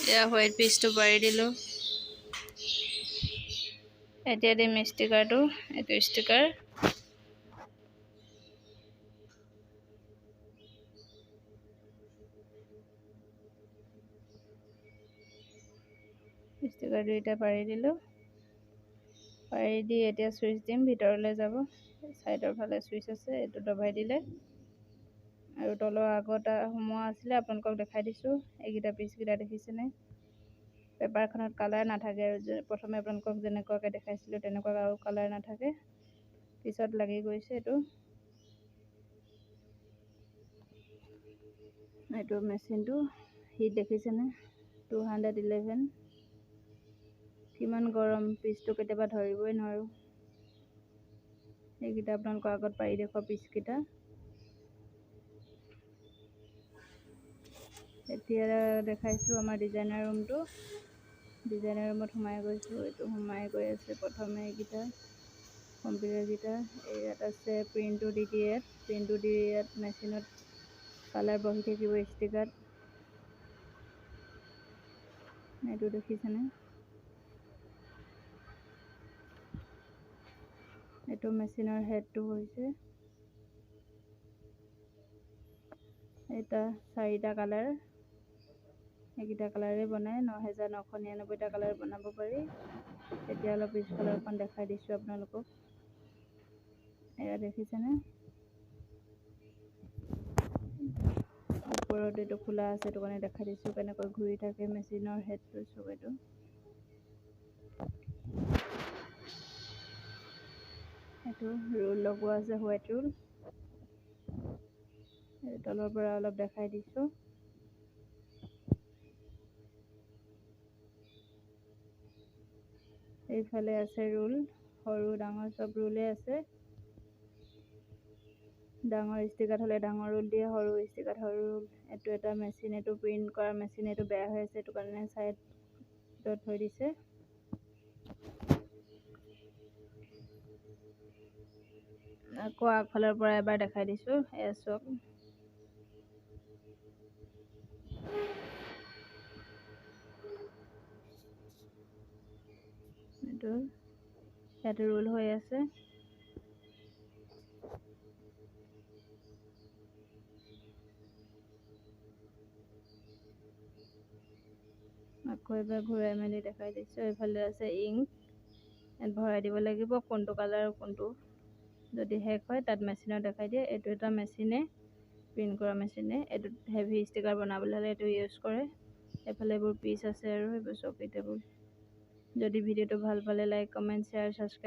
এয়া হোৱাইট পিচটো পাৰি দিলোঁ। এতিয়া দিম ষ্টিকাৰটো। এইটো ষ্টিকাৰ। ষ্টিকাৰ দুইটা পাৰি দিলোঁ। পাৰি দি এতিয়া চুইচ দিম, ভিতৰলৈ যাব। ছাইডৰ ফালে চুইচ আছে, এইটো দবাই দিলে। আৰু তলৰ আগত সোমোৱা আছিলে, আপোনালোকক দেখাই দিছোঁ। এইকেইটা পিচকেইটা দেখিছেনে? পেপাৰখনত কালাৰ নাথাকে আৰু প্ৰথমে আপোনালোকক যেনেকুৱাকৈ দেখাইছিলোঁ, তেনেকুৱাকৈ আৰু কালাৰ নাথাকে, পিছত লাগি গৈছে। এইটো মেচিনটো হিট দেখিছেনে? 211। কিমান গৰম পিচটো, কেতিয়াবা ধৰিবই নোৱাৰোঁ। এইকেইটা আপোনালোকৰ আগত পাৰি দেখুওৱা পিচকেইটা। এতিয়া দেখাইছোঁ আমাৰ ডিজাইনাৰ ৰুমটো। ডিজাইনাৰ ৰুমত সোমাই গৈছোঁ। এইটো সোমাই গৈ আছে। প্ৰথমে এইকেইটা কম্পিউটাৰকেইটা ইয়াত আছে। প্ৰিণ্টটো দি দিয়ে ইয়াত। প্ৰিণ্টটো দি ইয়াত মেচিনত কালাৰ বহি থাকিব ষ্টিকাৰত। এইটো দেখিছেনে? এইটো মেচিনৰ হেডটো হৈছে। এটা চাৰিটা কালাৰ, এইকেইটা কালাৰে বনায়। 9999টা কালাৰ বনাব পাৰি। এতিয়া অলপ পিছফালৰখন দেখাই দিছোঁ আপোনালোকক। এয়া দেখিছেনে? ওপৰত এইটো খোলা আছে, এইটো কাৰণে দেখাই দিছোঁ কেনেকৈ ঘূৰি থাকে মেচিনৰ হেডটো। চব এইটো ৰোল লগোৱা আছে, হোৱাইট ৰোল। তলৰ পৰা অলপ দেখাই দিছোঁ। এইফালে আছে ৰোল, সৰু ডাঙৰ চব ৰোলে আছে। ডাঙৰ ষ্টিকাৰত হ'লে ডাঙৰ ৰোল দিয়ে, সৰু ষ্টিকাৰত সৰু ৰোল। এইটো এটা মেচিন, এইটো প্ৰিণ্ট কৰা মেচিন। এইটো বেয়া হৈ আছে, এইটো কাৰণে ছাইডত থৈ দিছে। আকৌ আগফালৰ পৰা এবাৰ দেখাই দিছোঁ। এয়া চাওক। এইটো ইয়াত ৰোল হৈ আছে। আকৌ এবাৰ ঘূৰাই মেলি দেখাই দিছোঁ। এইফালে আছে ইংক, ইয়াত ভৰাই দিব লাগিব কোনটো কালাৰ কোনটো। যদি শেষ হয়, তাত মেচিনত দেখাই দিয়ে। এইটো এটা মেচিনে, প্ৰিণ্ট কৰা মেচিনে। এইটোত হেভি ষ্টিকাৰ বনাবলৈ হ'লে এইটো ইউজ কৰে। এইফালে এইবোৰ পিচ আছে আৰু এইবোৰ চকী টেবুল। যদি ভিডিঅ'টো ভাল পালে লাইক, কমেণ্ট, শ্বেয়াৰ, ছাবস্ক্ৰাইব।